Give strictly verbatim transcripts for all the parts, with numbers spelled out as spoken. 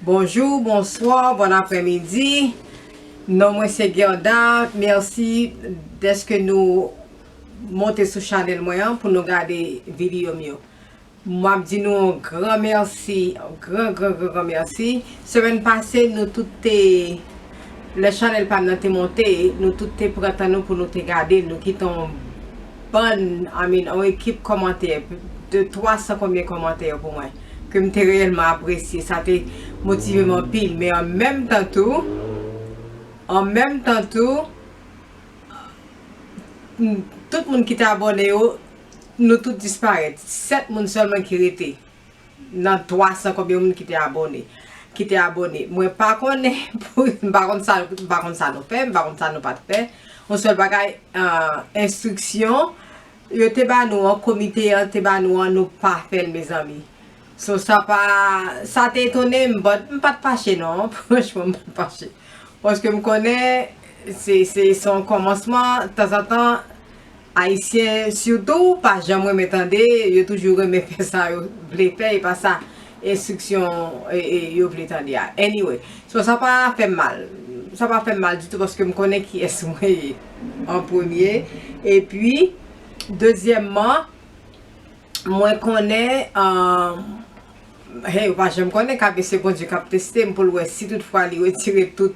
Bonjou, bonswa, bon aprèmidi. Non mwen se Guerda. Mèsi dèske nou monte sou chanèl mwen an pou nou gade videyo m yo. M ap di nou yon gran mèsi, gran, gran, gran, gran mèsi. Semèn pase, nou tout te, lè chanèl pa m nan te monte, nou tout te pran tan nou pou nou te gade l. Nou kite yon bann, I mean, yon ekip kòmantè, de twa san konbyen kòmantè pou mwen, ke m te reyèlman apresye. Sa te motive m anpil, men an menm tan tou, an menm tan tou, m, tout moun ki te abòne yo, nou tout disparèt. Sèt moun sèlman ki rete nan twa san konbyen moun ki te abòne. Ki te abòne. Mwen pa konnen, pou, m pa konn sa, m pa konn sa nou fè, m pa konn sa nou pa t fè. Yon sèl bagay, ah, enstriksyon yo te ba nou an, komite an te ba nou an, nou pa fè l, mezanmi. So, sa pa, sa te etone m, but m pa t fache non, franchman, m pa t fache. Paske m konnen se, se, se yon kòmansman, tanzantan, Ayisyen sitou pa janm renmen tande, yo toujou renmen fè sa yo vle fè, e pa sa enstriksyon, e, e, yo vle tande a. Anyway, so sa pa fè m mal. Sa pa fè m mal ditou paske m konnen kiyès mwen ye an premye. Epi, dezyèmman, mwen konnen, um, hey, ou pa janm konnen, ka, se Bondye k ap teste m pou l wè si toutfwa li retire tout,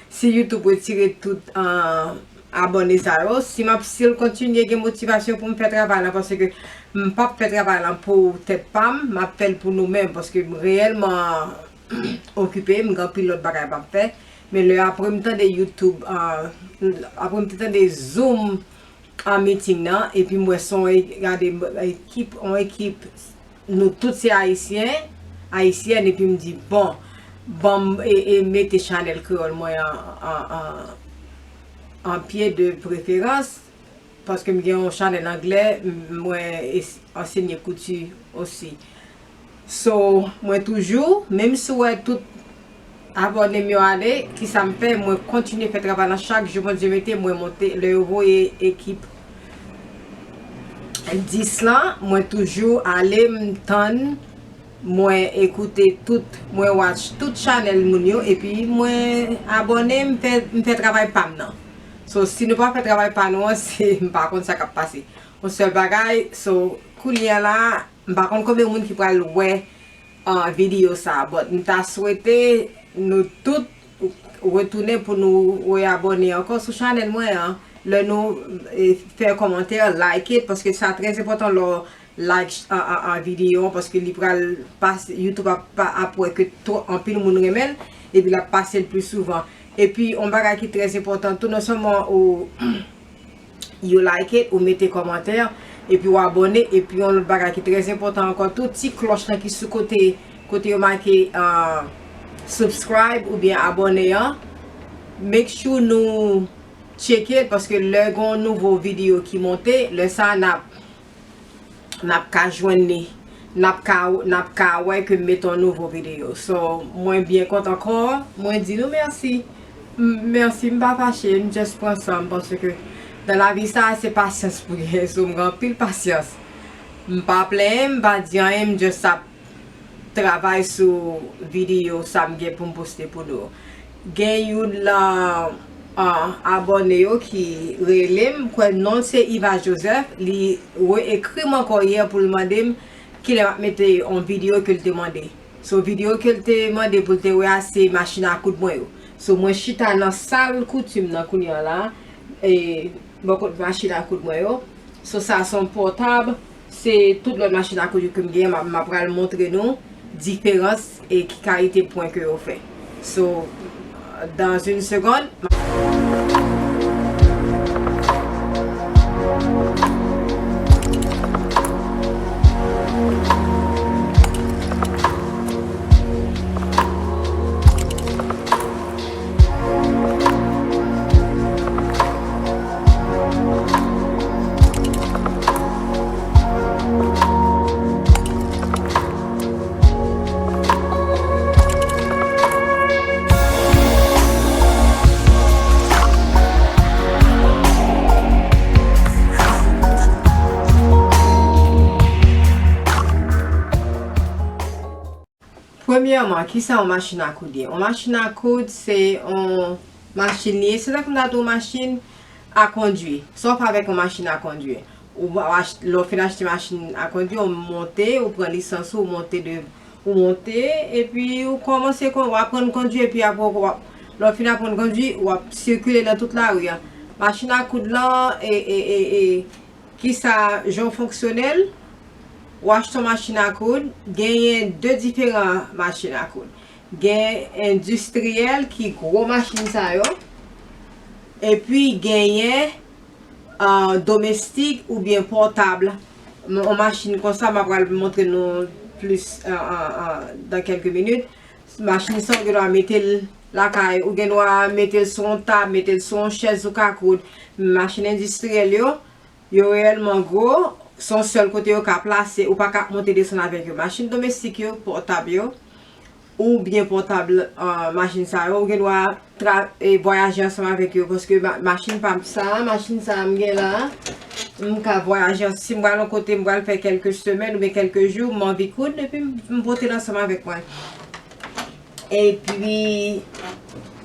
si YouTube retire tout, uh, abòne sa yo, si m ap still kontinye gen motivasyon pou m fè travay la, paske m p ap fè travay la pou tèt pa m, m ap fè l pou nou menm, paske m reyèlman okipe, m gen anpil lòt bagay m ap fè. Men lè apre m tande YouTube, uh, apre m te tande Zoom an meeting nan, epi m wè se yon e-, gade, ekip, yon ekip, nou tout se Ayisyen, Ayisyèn, epi m di, bon, ban m, e, e mete chanèl kreyòl mwen an, an, an, an pye de preferans, paske m gen yon chanèl anglè, m, mwen es-, ansenye kouti osi. So, mwen toujou, menm si w wè tout abòne m yo ale, kisa m fè? Mwen kontinye fè travay lan chak jou Bondye mete, mwen monte, lè yo voye ekip dis lan, mwen toujou ale, m tann, mwen ekoute tout, mwen watch tout chanèl moun yo, epi mwen abòne, m fè, m fè travay pa m nan. So, si nou pa fè travay pa nou an, se, m pa konn sa k ap pase. Yon sèl bagay, so, kounye a la, m pa konn konbyen moun ki pral wè, ah, videyo sa, but m ta swete nou tout retounen pou nou reabòne ankò sou chanèl mwen an. Lè nou, e, fè kòmantè, like it, paske sa trè enpòtan lè w like, ah, ah, ah, videyo an, paske li pral pase, YouTube ap, pa, ap wè ke twò, anpil moun renmen l, epi l ap pase l pli souvan. Epi, yon bagay ki trè enpòtan tou, non sèlman ou yo like it, ou mete kòmantè, epi w abòne, epi yon lòt bagay ki trè enpòtan ankò tou, ti klòch lan ki sou kote, kote yo make, ah, subscribe oubyen abòne an, make sure nou tcheke l, paske lè gen yon nouvo videyo ki monte, lè sa a n ap n ap ka jwenn li, n ap ka, n ap ka wè ke m mete yon nouvo videyo. So, mwen byen kontan ankò, mwen di nou mèsi. M, mèsi, m pa fache, m just pran san m, paske nan lavi sa, se pasyans pou gen, so m gen anpil pasyans. M pa plenyen, m pa di anyen, m just ap travay sou videyo sa m gen pou m poste pou nou. Gen youn lan, ah, abòne yo ki rele m, m kwè non l se Iva Joseph, li reekri m ankò yè pou l mande m kilè m ap mete yon videyo ke l te mande. So, videyo ke l te mande pou l te wè a, se machin a koud mwen yo. So, mwen chita nan sal kouti m nan kounye a la, e, bò kot machin a koud mwen yo. So, sa se yon pòtab, se tout lòt machin a koud yo ke m genyen, m ap, m ap pral montre nou diferans e ki kalite pwen ke yo fè. So, dans une seconde. Premyèman, kisa yon machin a koud ye? Yon machin a koud se yon machin li ye. Se tankou m ta di w machin a kondwi. Sa w fè avèk yon machin a kondwi? Ou ach- lè w fin achte machin a kondwi, ou monte, ou pran lisans ou, ou monte de ou monte, epi ou kòmanse kon w aprann kondwi, epi apre w ap- lè w fin aprann kondwi, w ap sikile nan tout lari a. Machin a koud lan, e, e, e, e, kisa, jan w fonksyone l? Ou achte yon machin a koud, genyen de diferan machin a koud. Gen endistriyèl ki gwo machin sa yo, epi genyen ah, domestik oubyen pòtab. Yon machin konsa, m ap pral montre nou plis, ah, ah, ah, dans quelques minutes. Machin sa, ou gen dwa mete l lakay, ou gen dwa mete l sou yon tab, mete l sou yon chèz ou ka koud. Machin endistriyèl yo, yo reyèlman gwo, se yon sèl kote yo ka plase, ou pa ka ap monte desann avèk yo. Machin domestik yo, pòtab yo, oubyen pòtab, ah, machin sa yo, ou gen dwa tra- e, vwayaje ansanm avèk yo, paske ma- machin pa m sa a, machin sa a m gen la a, m ka vwayaje, si m pral yon kote, m pral fè kèlke semèn oubyen kèlke jou, m anvi koud, epi m, m pote l ansanm avèk mwen. Epi,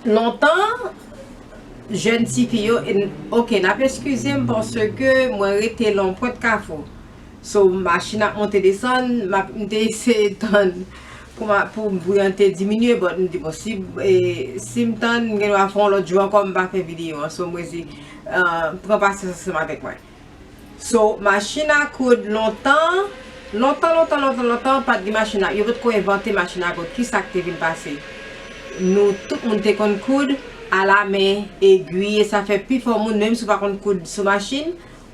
lontan, jèn tifi yo, e n- oke, n ap eskize m paske mwen rete Lonpwent Kafou. So, machin ap monte desann, m ap, m te eseye tann pou ma- pou bri an te diminye, but m di, bon, si, e, si m tann, m gen dwa fè yon lòt jou ankò, m pa fè videyo an. So, m rezi, ah, pran pasyans ansanm avèk mwen. So, machin a koud lontan, lontan, lontan, lontan, lontan, pa t gen machin a, yo pa t ko envante machin a koud. Kisa k te vin pase? Nou, tout moun te konn koud alamen, egwi, e sa fè pifò moun, menm si w pa konn koud sou machin,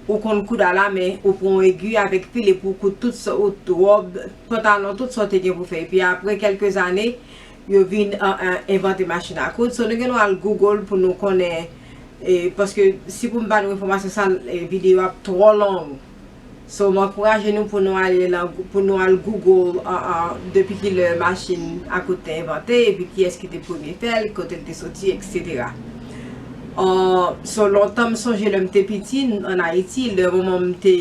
ou konn koud alamen, ou pran yon egwi avèk fil epi w koud tout sa, ou wòb, pantalon, tout sa w te gen pou fè. Epi apre kèlke zane, yo vin, ah, ah, envante machin a koud. So, nou gen dwa al Google pou nou konnen, e, paske si pou m ba nou enfòmasyon sa, e, videyo ap twò long. So, m ankouraje nou pou nou ale nan, pou nou al Google, ah, ah, depi ki lè machin a koud te envante, epi kiyès ki te premye fè l, kote l te soti, et cetera. Ah, so, lontan m sonje lè m te piti, ann Ayiti, lè manman m te,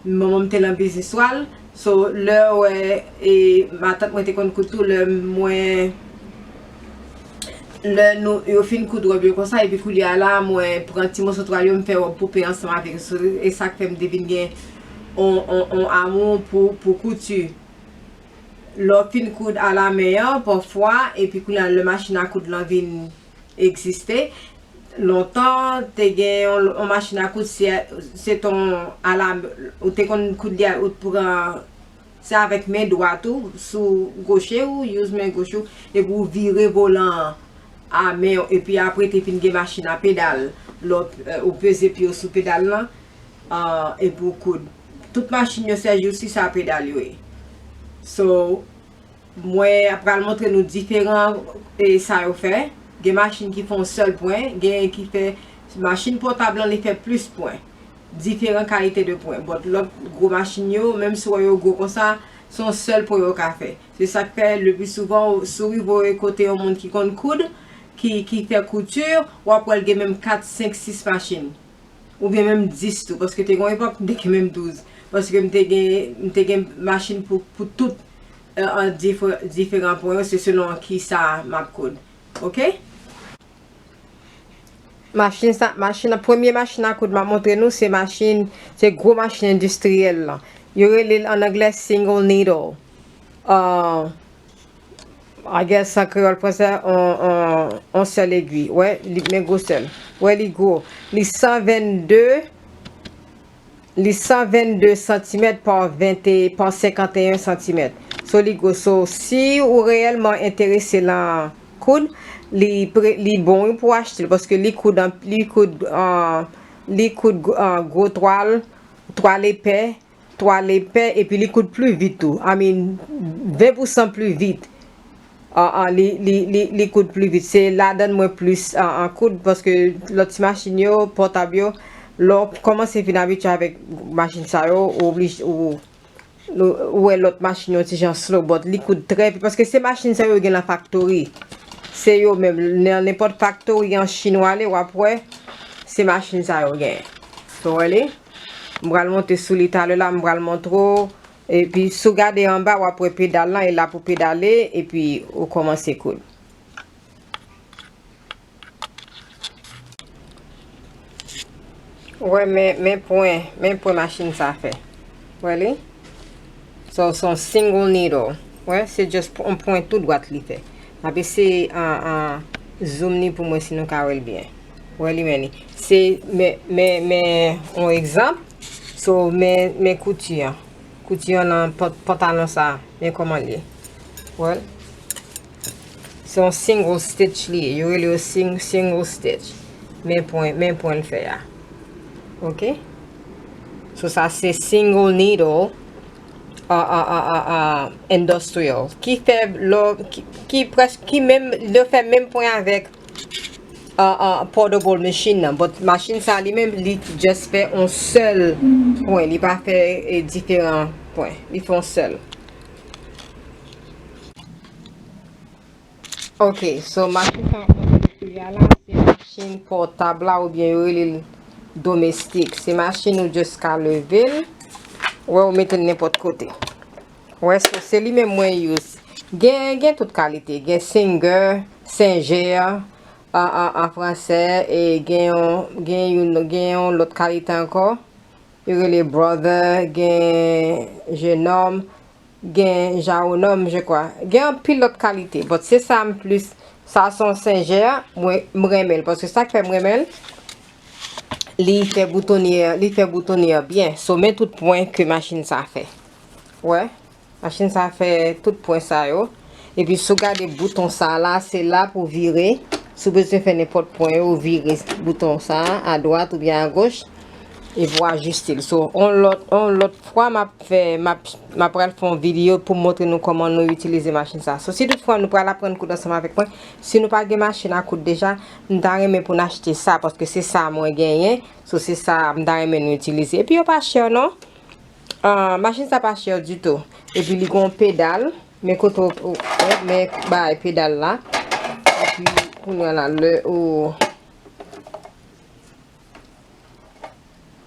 manman m te nan biznis twal. So, lè w wè, e, matant mwen te konn koud tou, lè mwen, lè nou, yo fin koud wòb yo konsa, epi koulye a la, mwen pran ti moso twal yo, m fè wòb poupe ansanm avèk yo. So, e sa k fè m te vin gen on, on, on amou pou, pou kouti. Lè w fin koud alamen an, pafwa, epi kounye a, lè machin a koud lan vin egziste. Lontan, te gen yon, yon machin a koud, se, se t on alam, ou te konn koud li a, ou t pran, se avèk men dwat ou, sou goche ou, use men goch ou, epi ou vire volan an a men w, epi apre te vin gen machin a pedal, lè w, eh, ou peze pye w sou pedal lan, ah, epi w koud. Tout machin yo sèjousi, se a pedal yo ye. So, mwen ap pral montre nou diferan, e, sa yo fè. Gen machin ki fè yon sèl pwen, genyen ki fè, machin pòtab lan, li fè plis pwen. Diferan kalite de pwen. But lòt gwo machin yo, menm si w wè yo gwo konsa, se yon sèl pwen yo ka fè. Se sa k fè, le pli souvan, si w rive kote yon moun ki konn koud, ki, ki fè kouti, w ap wè l gen menm kat, senk, sis machin. Oubyen menm dis tou, paske te gen yon epòk, m te gen menm douz. Paske m te gen, m te gen machin pou, pou tout, eh, an dife- diferan pwen yo, se selon kisa m ap koud. Oke? Machin sa, machin, premye machin a koud m ap montre nou, se machin, se gwo machin endistriyèl lan. Yo rele l an anglè single needle. Ah, I guess an kreyòl fransè, on, on, on sèl egwi. Wè, li, men gwosè l. Wè, li gwo. Li san vennde, li san vennde santimèt pa ven, pa senkanteyen santimèt. So, li gwo. So, si ou reyèlman enterese nan koud, li pre- li bon wi pou w achte l, paske li koud an- li koud an- li koud gwo- an gwo twal, twal epè, twal epè, epi li koud pli vit tou. I mean, ven pousan pli vit. An, an, li, li, li, li koud pli vit. Se ladann mwen plis an, an koud, paske lòt ti machin yo, pòtab yo, lè w kòmanse vin abitye avèk machin sa yo, ou oblije, ou, ou, ou wè lòt machin yo ti jan slow, but li koud trè vit, paske se machin sa yo gen nan faktori. Se yo menm, nan nenpòt faktori an Chin w ale, w ap wè, se machin sa yo gen. So, w wè li? M pral monte sou li talè la, m pral montre w Epi si w gade anba, w ap wè pedal lan, e la pou pedale, epi ou kòmanse koud. Wè, men, men pwen, men pwen machin sa fè. Wè li? So, se yon single needle. Wè, se just yon pwen tou dwat li fè. M ap eseye an, an zoom ni pou mwen si nou ka wè l byen. Wè li men li. Se, men, men, men, yon egzanp. So, men, men kouti an. Kouti an nan pant-, pantalon sa. Men kòman l ye. Wè l. Se yon single stitch li ye. Yo rele yo sing-, single stitch. Men pwen, men pwen l fè a. Ok? So, sa se single needle, uh, uh, uh, uh, uh, industrial. Ki fè lò, ki, ki prèsk, ki menm, yo fè menm pwen avèk, uh, uh, portable machine nan. But machin sa li menm, li just fè yon sèl pwen. Li pa fè, eh, diferan pwen. Li fè yon sèl. Ok, so machin sa ap montre kounye a la, se machin pòtab la oubyen yo rele l domestik. Se machin ou just ka leve l, wè ou mete l nenpòt kote. Wè, so se li menm mwen use. Gen, gen tout kalite. Gen Singer, Singer, an, an, an fransè, e gen yon, gen youn, gen yon lòt kalite ankò. Yo rele Brother, gen Genòm, gen Jaonòm, je kwa. Gen anpil lòt kalite, but se sa m plis, sa se yon Singer, mwen, m renmen l, paske sa k fè m renmen l, li fè boutonye, li fè boutonye an byen. So, men tout pwen ke machin sa fè. Wè, machin sa fè tout pwen sa yo. Epi, si w gade bouton sa la, se la pou vire. Si w bezwen fè nenpòt pwen yo, ou vire bouton sa a, adwat oubyen agoch. Epi w ajiste l. So, on lòt, on lòt fwa, m ap fè, m ap, m ap pral fè yon videyo pou m montre nou kòman nou itilize machin sa. So, si toutfwa nou pral aprann koud ansanm avèk mwen, si nou pa gen machin a koud deja, m ta renmen pou n achte sa, paske se sa mwen genyen. So, se sa m ta renmen nou itilize. Epi yo pa chè, non. Ah, machin sa pa chè ditou. Epi li gon pedal. Men kote w, w, w, men bay pedal la. Epi kounye a la, lè ou,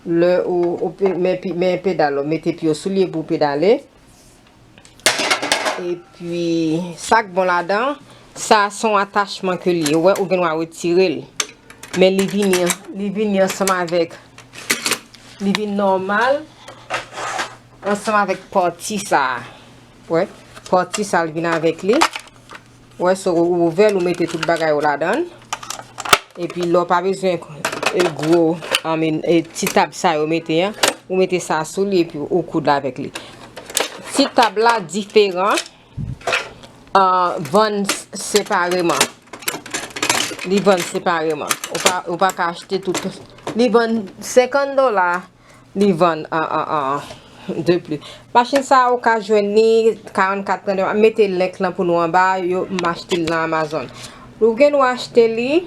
lè ou, ou pe-, men pi-, men pedal ou, mete pye w sou li epi w pedale. Epi, sa k bon ladan, sa se yon atachman ke li ye. Ou wè, ou gen dwa retire l. Men li vini, li vini ansanm avèk, li vin nòmal ansanm avèk pati sa a. Wè, pati sa a l vin avèk li. Wè, so ou ouvè l, ou mete tout bagay ou ladan l. Epi lè w pa bezwen, e, gwo, I mean, e, ti tab sa yo mete an, ou mete sa sou li epi ou koud avèk li. Ti tab la diferan, ah, vann s-, separeman. Li vann separeman. Ou pa, ou pa ka achte tout. Li vann senkant dola. Li vann an, an, an, de pli. Machin sa a, ou ka jwenn li karannkat trannde. M ap mete link lan pou nou anba. Yo, m achte l nan Amazon. Ou gen dwa achte li.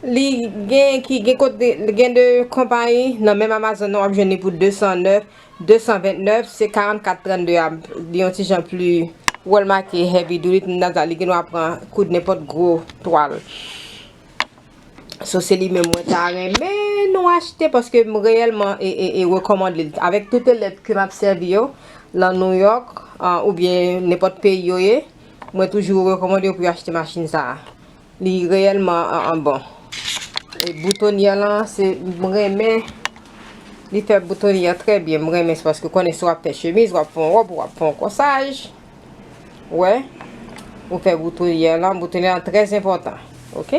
Li gen ki, gen kote, gen de konpayi nan menm Amazon nan w ap jwenn li pou de san nèf, de san vennèf, se karannkat trannde a. Li yon ti jan pli, ou wè l make heavy duty, m ta di li gen dwa pran koud nenpòt gwo twal. So, se li menm mwen ta renmen nou achte paske m reyèlman e, e, e rekòmande l. Avèk tout elèv ke m ap sèvi yo, lan New York, ah, oubyen nenpòt peyi yo ye, mwen toujou rekòmande yo pou yo achte machin sa a. Li reyèlman an, an bon. E boutonye lan, se, m renmen, li fè boutonye trè byen. M renmen, se paske konnen si w ap fè chemiz, w ap fè yon wòb, w ap fè yon kòsaj. Wè, ou fè boutonye lan, boutonye lan trè enpòtan. Ok?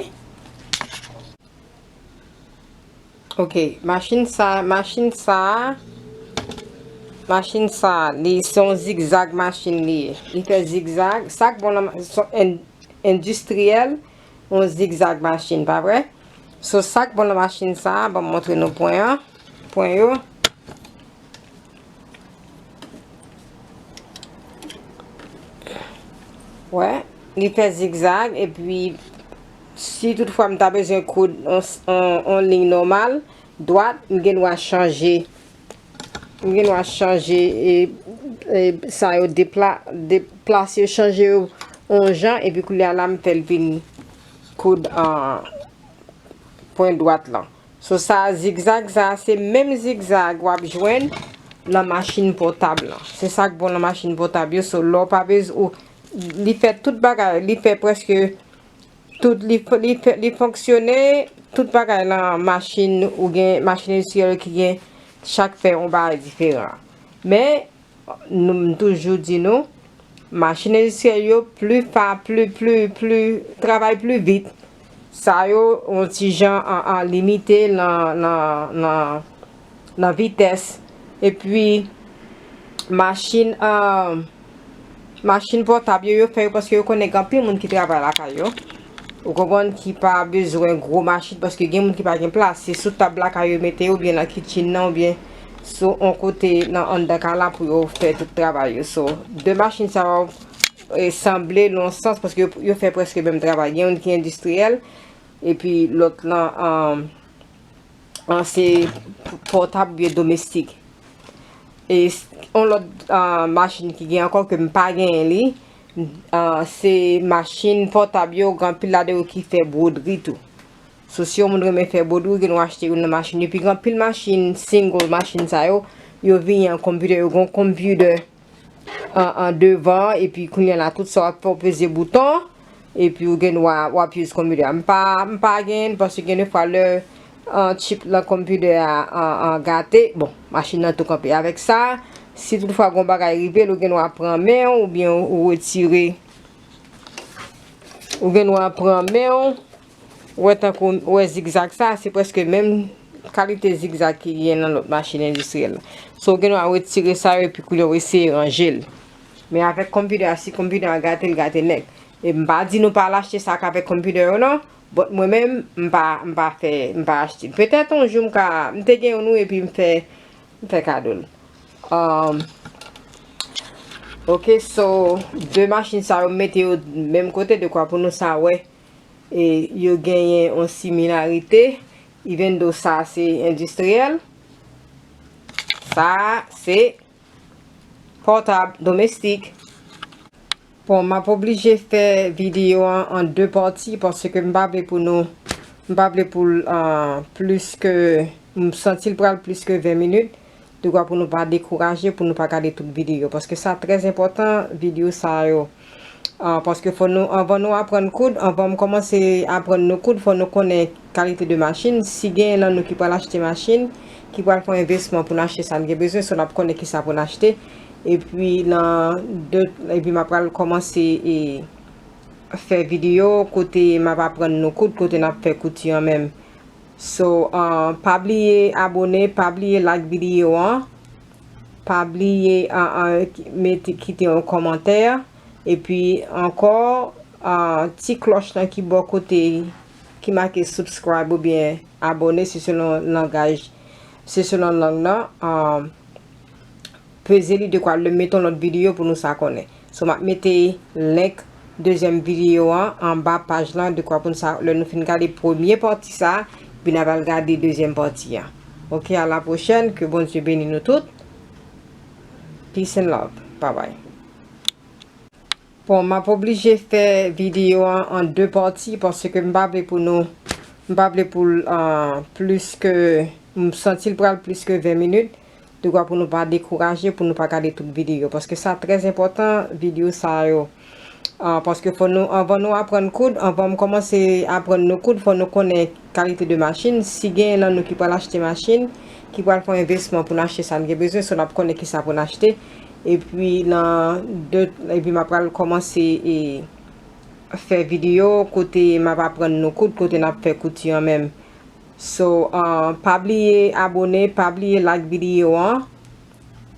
Ok, machin sa, machin sa, machin sa, li se yon zigzag machin li ye. Li fè zigzag, sa k bon nan ma-, se yon en-, endistriyèl, yon zigzag machin, pa vre? So, sa k bon nan machin sa, ban m montre nou pwen an, pwen yo. Wè, li fè zigzag, epi si toutfwa m ta bezwen koud on, on, on liy nòmal, dwat, m gen dwa chanje, m gen dwa chanje, e, e, sa yo depla-, deplase yo, chanje yo on jan, epi kounye a la m fè l vin koud an pwen dwat lan. So, sa zigzag, sa se menm zigzag w ap jwenn nan machin pòtab lan. Se sa k bon nan machin pòtab yo. So, lè w pa bezwen, ou, li fè tout bagay, li fè prèske tout, li, li, fè, li fonksyone, tout bagay nan machin, ou gen machin endistriyèl ki gen chak fè yon bagay diferan. Men, nou, m toujou di nou, machin endistriyèl yo pli fa, pli, pli, pli, travay pli vit. Sa yo, yon ti jan an, an limite nan, nan, nan, nan vitès. Epi, machin, ah, machin pòtab yo, yo fè yo paske yo konnen gen anpil moun ki travay lakay yo. Ou konprann, ki pa bezwen gwo machin, paske gen moun ki pa gen plas. Se sou tab lakay yo mete yo, oubyen nan kitchen nan, oubyen sou yon kote nan anndan kay la pou yo fè tout travay yo. So, de machin sa yo, e, sanble nan yon sans, paske yo, yo fè prèske menm travay. Gen youn ki endistriyèl, epi lòt lan, an, an, se pòtab oubyen domestik. E s-, yon lòt, ah, machin ki gen ankò ke m pa genyen li, ah, se machin pòtab yo, gen anpil ladan yo ki fè bwodri tou. So, si yon moun renmen fè bwodri, ou gen dwa achte youn nan machin yo. Epi gen anpil machin, single machin sa yo, yo vini an konpitè, yo gen yon konpitè an, an devan, epi kounye a la, tout sa w ap fè, w peze bouton, epi ou gen dwa, w ap use konpitè a. M pa, m pa genyen l, paske gen de fwa lè, an, chip lan konpitè a, an, an gate, bon, machin nan tou kanpe. Avèk sa, si toutfwa gen yon bagay rive l, ou gen dwa pran men w, oubyen ou, ou retire, ou gen dwa pran men w, ou wè tankou, ou wè zigzag sa, se prèske menm kalite zigzag ki gen nan lòt machin endistriyèl la. So, ou gen dwa retire sa yo, epi kounye a ou eseye ranje l. Men avèk konpitè a, si konpitè a gate, l gate nèt. E m pa di nou pa al achte sa k avèk konpitè yo non, but mwen menm, m pa, m pa fè, m pa achte l. Petèt yon jou m ka, m te gen youn wi, epi m fè, m fè kado l. Um, ok, so, de machin sa yo, m mete yo menm kote, dekwa pou nou sa wè. E yo genyen yon similarite, even though sa se endistriyèl, sa se pòtab domestik. Bon, m ap oblije fè videyo an an de pati, paske m pa vle pou nou, m pa vle pou l, ah, plis ke, m santi l pral plis ke ven minit. Dekwa pou nou pa dekouraje, pou nou pa gade tout videyo, paske sa trè enpòtan, videyo sa yo. Ah, paske fò nou, anvan nou aprann koud, anvan m kòmanse aprann nou koud, fò nou konnen kalite de machin. Si genyen nan nou ki pral achte machin, ki pral fè yon envestisman pou n achte sa n gen bezwen, so n ap konnen kisa pou n achte. Epi nan de, epi m ap pral kòmanse e fè videyo kote m ap aprann nou koud, kote n ap fè kouti an menm. So, ah, pa bliye abone, pa bliye like videyo an, pa bliye, ah, ah, mete, kite yon kòmantè, epi ankò, ah, ti klòch lan ki bò kote ki make subscribe oubyen abone, se selon langaj, se selon lang nan, ah, peze li dekwa lè m mete yon lòt videyo pou nou sa konnen. So, m ap mete link dezyèm videyo an anba paj lan, dekwa pou nou sa, lè nou fin gade premye pati sa, epi n ap al gade dezyèm pati an. Ok, a la pwochèn, ke Bondye beni nou tout. Peace and love. Bye bye. Bon, m ap oblije fè videyo an an de pati, paske m pa vle pou nou, m pa vle pou l, ah, plis ke, m santi l pral plis ke ven minit. Dekwa pou nou pa dekouraje, pou nou pa gade tout videyo, paske sa trè enpòtan, videyo sa yo. Ah, paske fò nou, anvan nou aprann koud, anvan m kòmanse aprann nou koud, fò nou konnen kalite de machin. Si genyen nan nou ki pral achte machin, ki pral fè yon envestisman pou n achte sa n gen bezwen, so n ap konnen kisa pou n achte. Epi nan de, epi m ap pral kòmanse e fè videyo kote m ap aprann nou koud, kote n ap fè kouti an menm. So, ah, pa bliye abone, pa bliye like videyo an,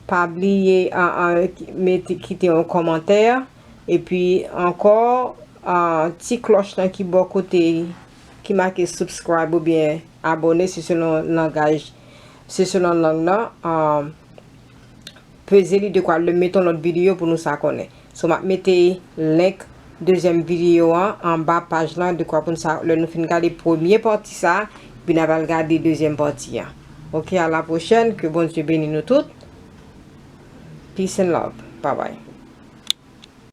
pa bliye, ah, ah, mete, kite yon kòmantè, epi ankò, ah, ti klòch lan ki bò kote ki make subscribe oubyen abone, se selon langaj, se selon lang nan, ah, peze li dekwa lè m mete yon lòt videyo pou nou sa konnen. So, m ap mete link dezyèm videyo an anba paj lan, dekwa pou nou sa, lè nou fin gade premye pati sa, epi n ap al gade dezyèm pati an. Ok, a la pwochèn, ke Bondye beni nou tout. Peace and love. Bye bye.